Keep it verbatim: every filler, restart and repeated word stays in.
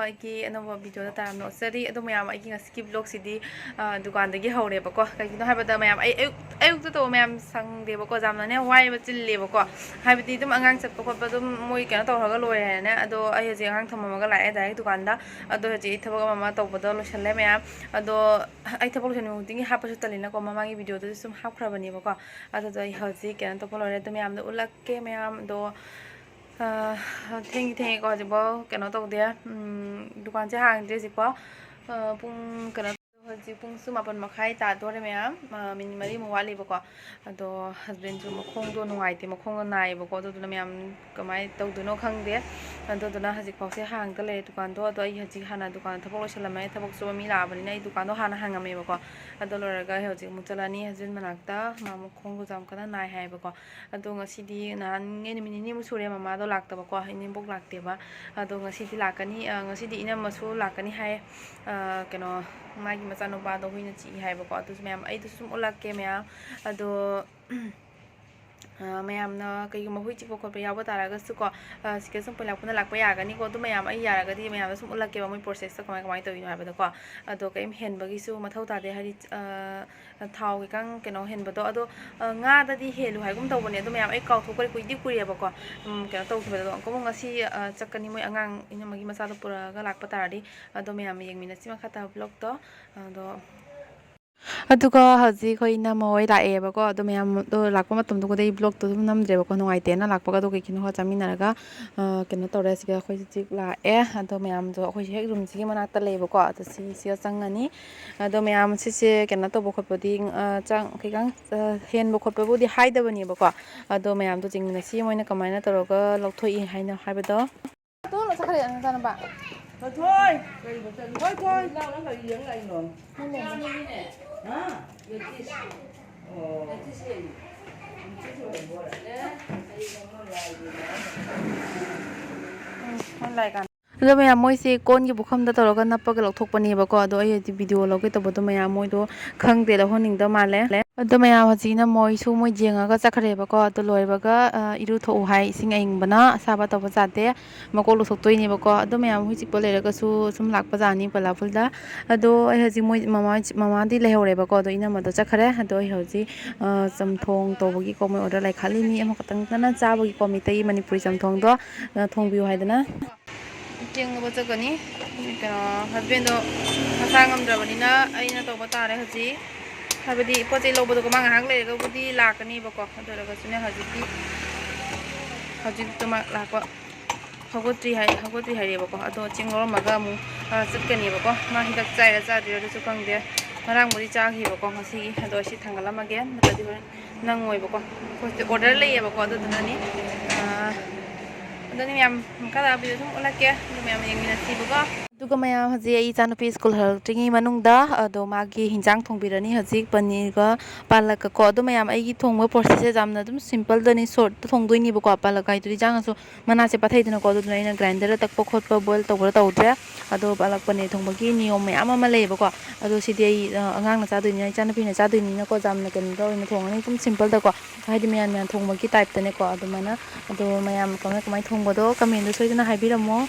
ꯑꯩꯒꯤ ꯑꯅꯧꯕ ꯚꯤꯗꯤꯑꯣꯗ ꯇꯔꯥꯝꯅ ꯑꯣꯛꯆꯔꯤ꯫ ꯑꯗꯣ ꯃꯌꯥꯝ, ꯑꯩꯒꯤ ꯉꯁꯤꯒꯤ ꯕ꯭ꯂꯣꯛꯁꯤꯗꯤ, ꯑ, ꯗꯨꯀꯥꯟꯗꯒꯤ ꯍꯧꯔꯦꯕꯀꯣ꯫ ꯀꯩꯒꯤꯅꯣ ꯍꯥꯏꯕꯗ ꯃꯌꯥꯝ, ꯑꯩ ꯑꯌꯨꯛ, ꯑꯌꯨꯛꯇ ꯇꯧꯕ ꯃꯌꯥꯝ ꯁꯪꯗꯦꯕꯀꯣ, ꯌꯥꯝꯅꯅꯦ ꯋꯥꯏꯕ ꯆꯤꯜꯂꯦꯕꯀꯣ꯫ ꯍꯥꯏꯕꯗꯤ ꯑꯗꯨꯝ ꯑꯉꯥꯡ ꯆꯠꯄ ꯈꯣꯠꯄ ꯑꯗꯨꯝ ꯃꯣꯏ ꯀꯩꯅꯣ ꯇꯧꯔꯒ ꯂꯣꯏꯔꯦꯅꯦ꯫ ꯑꯗꯣ ꯑꯩ ꯍꯧꯖꯤꯛ ꯑꯉꯥꯡ ꯊꯝꯃꯝꯃꯒ ꯂꯥꯛꯑꯦ ꯗꯥꯏꯔꯦꯛ ꯗꯨꯀꯥꯟꯗ꯫ ꯑꯗꯣ ꯍꯧꯖꯤꯛ ꯑꯩ ꯊꯕꯛ ꯑꯃ ꯑꯃ ꯇꯧꯕꯗꯣ ꯂꯣꯏꯁꯜꯂꯦ ꯃꯌꯥꯝ꯫ ꯑꯗꯣ ꯑꯩ ꯊꯕꯛ ꯂꯣꯏꯁꯟꯕ ꯈꯨꯗꯤꯡꯒꯤ ꯍꯥꯞꯄꯁꯨ ꯇꯜꯂꯤꯅꯀꯣ, ꯃꯃꯥꯡꯒꯤ ꯚꯤꯗꯤꯑꯣꯗꯁꯨ ꯁꯨꯝ ꯍꯥꯞꯈ꯭ꯔꯕꯅꯦꯕꯀꯣ꯫ ꯑꯗꯨꯗꯣ ꯑꯩ ꯍꯧꯖꯤꯛ ꯀꯩꯅꯣ ꯇꯧꯕ ꯂꯣꯏꯔꯦ꯫ ꯑꯗꯣ ꯃꯌꯥꯝꯗ ꯎꯠꯂꯛꯀꯦ ꯃꯌꯥꯝ꯫ ꯑꯗꯣ, ꯑ, ꯊꯦꯡꯗꯤ ꯊꯦꯡꯉꯦꯀꯣ, ꯍꯧꯖꯤꯛꯐꯥꯎ ꯀꯩꯅꯣ ꯇꯧꯗꯦ꯫ ꯎꯝ, ꯗꯨꯀꯥꯟꯁꯦ ꯍꯥꯡꯗ꯭ꯔꯤ ꯍꯧꯖꯤꯛꯐꯥꯎ꯫ ꯑ, ꯄꯨꯡ ꯀꯩꯅꯣ, ꯍꯧꯖꯤꯛ ꯄꯨꯡꯁꯨ ꯃꯥꯄꯟ ꯃꯈꯥꯏ ꯇꯥꯗꯣꯔꯦ ꯃꯌꯥꯝ꯫ ꯑ, ꯃꯤꯅꯤꯠ ꯃꯔꯤꯃꯨꯛ ꯋꯥꯠꯂꯤꯕꯀꯣ꯫ ꯑꯗꯣ ꯍꯁꯕꯦꯟꯁꯨ ꯃꯈꯣꯡꯗꯣ ꯅꯨꯡꯉꯥꯏꯇꯦ, ꯃꯈꯣꯡꯗꯣ ꯅꯥꯏꯌꯦꯕꯀꯣ꯫ ꯑꯗꯨꯗꯨꯅ ꯃꯌꯥꯝ ꯀꯃꯥꯏꯅ ꯇꯧꯗꯣꯏꯅꯣ ꯈꯪꯗꯦ꯫ ꯑꯗꯨꯗꯨꯅ ꯍꯧꯖꯤꯛꯐꯥꯎꯁꯦ ꯍꯥꯡꯗ ꯂꯩꯔꯦ ꯗꯨꯀꯥꯟꯗꯣ꯫ ꯑꯗꯣ ꯑꯩ ꯍꯧꯖꯤꯛ ꯍꯥꯟꯅ ꯗꯨꯀꯥꯟꯗ ꯊꯕꯛ ꯂꯣꯏꯁꯜꯂꯝꯃꯦ꯫ ꯊꯕꯛ ꯁꯨꯕ ꯃꯤ ꯂꯥꯛꯑꯕꯅꯤꯅ ꯑꯩ ꯗꯨꯀꯥꯟꯗꯣ ꯍꯥꯟꯅ ꯍꯥꯡꯉꯝꯃꯦꯕꯀꯣ꯫ ꯑꯗꯣ ꯂꯣꯏꯔꯒ ꯑꯩ ꯍꯧꯖꯤꯛ ꯑꯃꯨꯛ ꯆꯠꯂꯅꯤ ꯍꯁꯕꯦꯟ ꯃꯅꯥꯛꯇ꯫ ꯃꯥ ꯃꯈꯣꯡꯗꯣ ꯌꯥꯝ ꯀꯟꯅ ꯅꯥꯏ ꯍꯥꯏꯌꯦꯕꯀꯣ꯫ ꯑꯗꯣ ꯉꯁꯤꯗꯤ, ꯅꯍꯥꯟꯉꯩ ꯅꯨꯃꯤꯠ ꯅꯤꯅꯤꯃꯨꯛ ꯁꯨꯔꯦ ꯃꯃꯥꯗꯣ ꯂꯥꯛꯇꯕꯀꯣ, ꯏꯅꯦꯝꯕꯣꯛ ꯂꯥꯛꯇꯦꯕ꯫ ꯑꯗꯣ ꯉꯁꯤꯗꯤ ꯂꯥꯛꯀꯅꯤ, ꯑ, ꯉꯁꯤꯗꯤ ꯏꯅꯝꯃꯁꯨ ꯂꯥꯛꯀꯅꯤ ꯍꯥꯏ꯫ ꯑ, ꯀꯩꯅꯣ, ꯃꯥꯒꯤ ꯃꯆꯥꯅꯨꯄꯥꯗꯣ ꯍꯨꯏꯅ ꯆꯤꯛꯏ ꯍꯥꯏꯕꯀꯣ꯫ ꯑꯗꯨꯁꯨ ꯃꯌꯥꯝ, ꯑꯩꯗꯨꯁꯨ ꯁꯨꯝ ꯎꯠꯂꯛꯀꯦ ꯃꯌꯥꯝ꯫ ꯑꯗꯣ, ꯑ, ꯃꯌꯥꯝꯅ ꯀꯩꯒꯨꯝꯕ ꯍꯨꯏ ꯆꯤꯛꯄ ꯈꯣꯠꯄ ꯌꯥꯎꯕ ꯇꯥꯔꯒꯁꯨꯀꯣ, ꯑ, ꯁꯤꯗ ꯁꯨꯝ ꯄꯣꯏꯂꯥꯛꯄꯅ ꯂꯥꯛꯄ ꯌꯥꯒꯅꯤꯀꯣ꯫ ꯑꯗꯨ ꯃꯌꯥꯝ ꯑꯩ ꯌꯥꯔꯒꯗꯤ ꯃꯌꯥꯝꯗ ꯁꯨꯝ ꯎꯠꯂꯛꯀꯦꯕ ꯃꯣꯏ ꯄ꯭ꯔꯣꯁꯦꯁꯇ ꯀꯃꯥꯏ, ꯀꯃꯥꯏꯅ ꯇꯧꯔꯤꯅꯣ ꯍꯥꯏꯕꯗꯣꯀꯣ꯫ ꯑꯗꯣ ꯀꯔꯤꯝ ꯍꯦꯟꯕꯒꯤꯁꯨ ꯃꯊꯧ ꯇꯥꯗꯦ꯫ ꯍꯥꯏꯗꯤ, ꯑ, ꯊꯥꯎ ꯈꯤꯇꯪ ꯀꯩꯅꯣ ꯍꯦꯟꯕꯗꯣ꯫ ꯑꯗꯣ, ꯑ, ꯉꯥꯗꯗꯤ ꯍꯦꯜꯂꯨ ꯍꯥꯏꯒꯨꯝ ꯇꯧꯕꯅꯦ꯫ ꯑꯗꯣ ꯃꯌꯥꯝ ꯑꯩ ꯀꯥꯎꯊꯣꯛꯈ꯭ꯔꯦ, ꯀꯨꯏꯗꯤ ꯀꯨꯏꯔꯦꯕꯀꯣ, ꯎꯝ, ꯀꯩꯅꯣ ꯇꯧꯈꯤꯕꯗꯣ꯫ ꯑꯗꯣ ꯑꯃꯨꯛ ꯉꯁꯤ, ꯑ, ꯆꯠꯀꯅꯤ ꯃꯣꯏ ꯑꯉꯥꯡ ꯏꯅꯝꯃꯒꯤ ꯃꯆꯥꯗꯣ ꯄꯨꯔꯛꯑꯒ ꯂꯥꯛꯄ ꯇꯥꯔꯗꯤ꯫ ꯑꯗꯣ ꯃꯌꯥꯝ ꯌꯦꯡꯃꯤꯟꯅꯁꯤ ꯃꯈꯥ ꯇꯥꯕ ꯕ꯭ꯂꯣꯛꯇꯣ꯫ ꯑꯗꯣ ꯑꯗꯨꯒ ꯍꯧꯖꯤꯛ ꯑꯩꯈꯣꯏ ꯏꯅꯝꯃ ꯍꯣꯏ ꯂꯥꯛꯑꯦꯕꯀꯣ꯫ ꯑꯗꯣ ꯃꯌꯥꯝꯗꯣ ꯂꯥꯛꯄ ꯃꯇꯝꯗꯨꯒꯗꯤ ꯑꯩ ꯕ꯭ꯂꯣꯛꯇꯣ ꯑꯗꯨꯝ ꯅꯝꯗ꯭ꯔꯦꯕꯀꯣ, ꯅꯨꯡꯉꯥꯏꯇꯦꯅ ꯂꯥꯛꯄꯒ꯫ ꯑꯗꯣ ꯀꯩꯒꯤꯅꯣ ꯈꯔ ꯆꯥꯃꯤꯟꯅꯔꯒ, ꯑ, ꯀꯩꯅꯣ ꯇꯧꯔꯦ꯫ ꯁꯤꯒ ꯑꯩꯈꯣꯏ ꯍꯧꯖꯤꯛ ꯂꯥꯛꯑꯦ꯫ ꯑꯗꯣ ꯃꯌꯥꯝꯗꯣ ꯑꯩꯈꯣꯏ ꯍꯦꯛ ꯔꯨꯝꯁꯤꯒꯤ ꯃꯅꯥꯛꯇ ꯂꯩꯌꯦꯕꯀꯣ꯫ ꯑꯗꯣ ꯁꯤꯁꯤꯒ ꯆꯪꯉꯅꯤ꯫ ꯑꯗꯣ ꯃꯌꯥꯝ ꯁꯤꯁꯦ ꯀꯩꯅꯣ ꯇꯧꯕ ꯈꯣꯠꯄꯗꯤ, ꯑ, ꯆꯪ-, ꯈꯤꯇꯪ, ꯑ, ꯍꯦꯟꯕ ꯈꯣꯠꯄꯕꯨꯗꯤ ꯍꯥꯏꯗꯕꯅꯦꯕꯀꯣ꯫ ꯑꯗꯣ ꯃꯌꯥꯝꯗꯣ ꯆꯤꯡꯃꯤꯟꯅꯁꯤ ꯃꯣꯏꯅ ꯀꯃꯥꯏꯅ ꯇꯧꯔꯒ ꯂꯧꯊꯣꯛꯏ ꯍꯥꯏꯅ ꯍꯥꯏꯕꯗꯣ꯫ ꯇꯣꯛꯅ ꯆꯠꯈ꯭ꯔꯦ ꯅꯆꯥꯅꯨꯄꯥ꯫ ꯊꯣꯏꯊꯣꯏ! ꯊꯣꯏꯊꯣꯏ! ꯅꯪ ꯀꯔꯤ ꯌꯦꯡ ꯂꯥꯛꯏꯅꯣ? ꯍꯥ? ꯑꯣ꯫ ꯎꯝ, ꯃꯣꯏ ꯂꯥꯛꯏ ꯀꯥꯟꯗ꯫ ꯑꯗꯣ ꯃꯌꯥꯝ, ꯃꯣꯏꯁꯦ ꯀꯣꯟꯒꯤ ꯄꯨꯈꯝꯗ ꯇꯧꯔꯒ ꯅꯞꯄꯒ ꯂꯧꯊꯣꯛꯄꯅꯦꯕꯀꯣ꯫ ꯑꯗꯣ ꯑꯩ ꯍꯧꯖꯤꯛ ꯚꯤꯗꯤꯑꯣ ꯂꯧꯒꯦ ꯇꯧꯕꯗꯣ ꯃꯌꯥꯝ ꯃꯣꯏꯗꯣ ꯈꯪꯗꯦ, ꯂꯧꯍꯟꯅꯤꯡꯗꯕ ꯃꯥꯜꯂꯦ꯫ ꯑꯗꯣ ꯃꯌꯥꯝ, ꯍꯧꯖꯤꯛꯅ ꯃꯣꯏꯁꯨ ꯃꯣꯏ ꯌꯦꯡꯉꯒ ꯆꯠꯈ꯭ꯔꯦꯕꯀꯣ꯫ ꯑꯗꯣ ꯂꯣꯏꯕꯒ, ꯑ, ꯏꯔꯨ ꯊꯣꯛꯎ ꯍꯥꯏ, ꯏꯁꯤꯡ ꯑꯏꯪꯕꯅ, ꯑꯁꯥꯕ ꯇꯧꯕ ꯌꯥꯗꯦ꯫ ꯃꯀꯣꯛ ꯂꯨꯊꯣꯛꯇꯣꯏꯅꯦꯕꯀꯣ꯫ ꯑꯗꯣ ꯃꯌꯥꯝ, ꯍꯨꯏ ꯆꯤꯛꯄ ꯂꯩꯔꯒꯁꯨ ꯁꯨꯝ ꯂꯥꯛꯄ ꯖꯥꯠꯅꯤ ꯄꯂꯥ ꯄꯨꯜꯗ꯫ ꯑꯗꯣ ꯑꯩ ꯍꯧꯖꯤꯛ ꯃꯣꯏ ꯃꯃꯥ, ꯃꯃꯥꯗꯤ ꯂꯩꯍꯧꯔꯦꯕꯀꯣ꯫ ꯑꯗꯣ ꯏꯅꯝꯃꯗꯣ ꯆꯠꯈ꯭ꯔꯦ꯫ ꯑꯗꯣ ꯑꯩ ꯍꯧꯖꯤꯛ, ꯑ, ꯆꯝꯊꯣꯡ ꯇꯧꯕꯒꯤꯀꯣ, ꯃꯣꯏ ꯑꯣꯔꯗꯔ ꯂꯩꯈꯠꯂꯤꯅꯤ꯫ ꯑꯃꯈꯛꯇꯪꯗꯅ ꯆꯥꯕꯒꯤꯀꯣ, ꯃꯩꯇꯩ ꯃꯅꯤꯄꯨꯔꯤ ꯆꯝꯊꯣꯡꯗꯣ, ꯑ, ꯊꯣꯡꯕꯤꯌꯨ ꯍꯥꯏꯗꯅ꯫ ꯆꯦꯡ ꯂꯧꯕ ꯆꯠꯀꯅꯤ꯫ ꯀꯩꯅꯣ, ꯍꯁꯕꯦꯟꯗꯣ ꯃꯁꯥ ꯉꯝꯗ꯭ꯔꯕꯅꯤꯅ ꯑꯩꯅ ꯇꯧꯕ ꯇꯥꯔꯦ ꯍꯧꯖꯤꯛ꯫ ꯍꯥꯏꯕꯗꯤ ꯄꯣꯠ ꯆꯩ ꯂꯧꯕꯗꯣꯀꯣ, ꯃꯥ ꯉꯥꯏꯍꯥꯛ ꯂꯩꯔꯒꯕꯨꯗꯤ ꯂꯥꯛꯀꯅꯤꯕꯀꯣ꯫ ꯑꯗꯨ ꯑꯣꯏꯔꯒꯁꯨꯅꯦ, ꯍꯧꯖꯤꯛꯇꯤ, ꯍꯧꯖꯤꯛꯇꯣ ꯃꯥ ꯂꯥꯛꯄ ꯍꯧꯒꯠꯇ꯭ꯔꯤ ꯍꯥꯏ, ꯍꯧꯒꯠꯇ꯭ꯔꯤ ꯍꯥꯏꯔꯦꯕꯀꯣ꯫ ꯑꯗꯣ ꯆꯦꯡ ꯂꯧꯔꯝꯃꯒ ꯑꯃꯨꯛ, ꯑ, ꯆꯠꯀꯅꯦꯕꯀꯣ꯫ ꯃꯥ ꯍꯤꯗꯥꯛ ꯆꯥꯏꯔ ꯆꯥꯗ꯭ꯔꯤꯔ ꯑꯗꯨꯁꯨ ꯈꯪꯗꯦ꯫ ꯉꯔꯥꯡꯕꯨꯗꯤ ꯆꯥꯈꯤꯕꯀꯣ, ꯉꯁꯤꯒꯤ꯫ ꯑꯗꯣ ꯑꯩ ꯁꯤ ꯊꯥꯡꯒꯠꯂꯝꯃꯒꯦ, ꯅꯠꯇ꯭ꯔꯗꯤ ꯍꯣꯔꯦꯟ ꯅꯪꯉꯣꯏꯕꯀꯣ꯫ ꯑꯩꯈꯣꯏꯁꯦ ꯑꯣꯔꯗꯔ ꯂꯩꯌꯦꯕꯀꯣ, ꯑꯗꯨꯗꯨꯅꯅꯤ꯫ ꯑꯥ, ꯑꯗꯨꯅꯤ ꯃꯌꯥꯝ, ꯃꯈꯥ ꯇꯥꯕ ꯚꯤꯗꯤꯑꯣ ꯁꯨꯝ ꯎꯠꯂꯛꯀꯦ, ꯑꯗꯨ ꯃꯌꯥꯝ ꯌꯦꯡꯃꯤꯟꯅꯁꯤꯕꯀꯣ꯫ ꯑꯗꯨꯒ ꯃꯌꯥꯝ, ꯍꯧꯖꯤꯛ ꯑꯩ ꯏꯆꯥꯅꯨꯄꯤ ꯁ꯭ꯀꯨꯜ ꯍꯜꯂꯛꯇ꯭ꯔꯤꯉꯩ ꯃꯅꯨꯡꯗ ꯑꯗꯣ ꯃꯥꯒꯤ ꯍꯤꯟꯖꯥꯡ ꯊꯣꯡꯕꯤꯔꯅꯤ ꯍꯧꯖꯤꯛ, ꯄꯅꯤꯔꯒ ꯄꯥꯂꯛꯀꯀꯣ꯫ ꯑꯗꯣ ꯃꯌꯥꯝ, ꯑꯩꯒꯤ ꯊꯣꯡꯕ ꯄ꯭ꯔꯣꯁꯦꯁꯁꯦ ꯌꯥꯝꯅ ꯑꯗꯨꯝ ꯁꯤꯝꯄꯜꯗꯅꯤ, ꯁꯣꯔꯠꯇ ꯊꯣꯡꯗꯣꯏꯅꯦꯕꯀꯣ꯫ ꯄꯥꯂꯛ ꯍꯥꯏꯗꯨꯗꯤ ꯏꯟꯖꯥꯡꯁꯨ ꯃꯅꯥꯁꯦ ꯄꯠꯊꯩꯗꯅꯀꯣ, ꯑꯗꯨꯗꯨꯅ ꯑꯩꯅ ꯒ꯭ꯔꯥꯏꯟꯗꯔꯗ ꯇꯛꯄ ꯈꯣꯠꯄ, ꯕꯣꯏꯜ ꯇꯧꯕ ꯇꯧꯗ꯭ꯔꯦ꯫ ꯑꯗꯣ ꯄꯥꯂꯛ ꯄꯅꯤꯔ ꯊꯣꯡꯕꯒꯤ ꯅꯤꯌꯣꯝ ꯃꯌꯥꯝ ꯑꯃ ꯂꯩꯌꯦꯕꯀꯣ꯫ ꯑꯗꯣ ꯁꯤꯗꯤ ꯑꯩ, ꯑ, ꯑꯉꯥꯡꯅ ꯆꯥꯗꯣꯏꯅꯤꯅ, ꯏꯆꯥꯅꯨꯄꯤꯅ ꯆꯥꯗꯣꯏꯅꯤꯅꯀꯣ, ꯌꯥꯝꯅ ꯀꯩꯅꯣ ꯇꯧꯔ ꯑꯣꯏꯅ ꯊꯣꯡꯉꯅꯤ, ꯑꯗꯨꯝ ꯁꯤꯝꯄꯜꯗꯀꯣ, ꯍꯥꯏꯗꯤ ꯃꯌꯥꯟ ꯃꯌꯥꯟ ꯊꯣꯡꯕꯒꯤ ꯇꯥꯏꯞꯇꯅꯦꯀꯣ꯫ ꯑꯗꯨꯃꯥꯏꯅ, ꯑꯗꯣ ꯃꯌꯥꯝ ꯀꯃꯥꯏ ꯀꯃꯥꯏꯅ ꯊꯣꯡꯕꯗꯣ ꯀꯃꯦꯟꯗ ꯁꯣꯏꯗꯅ ꯍꯥꯏꯕꯤꯔꯝꯃꯣ꯫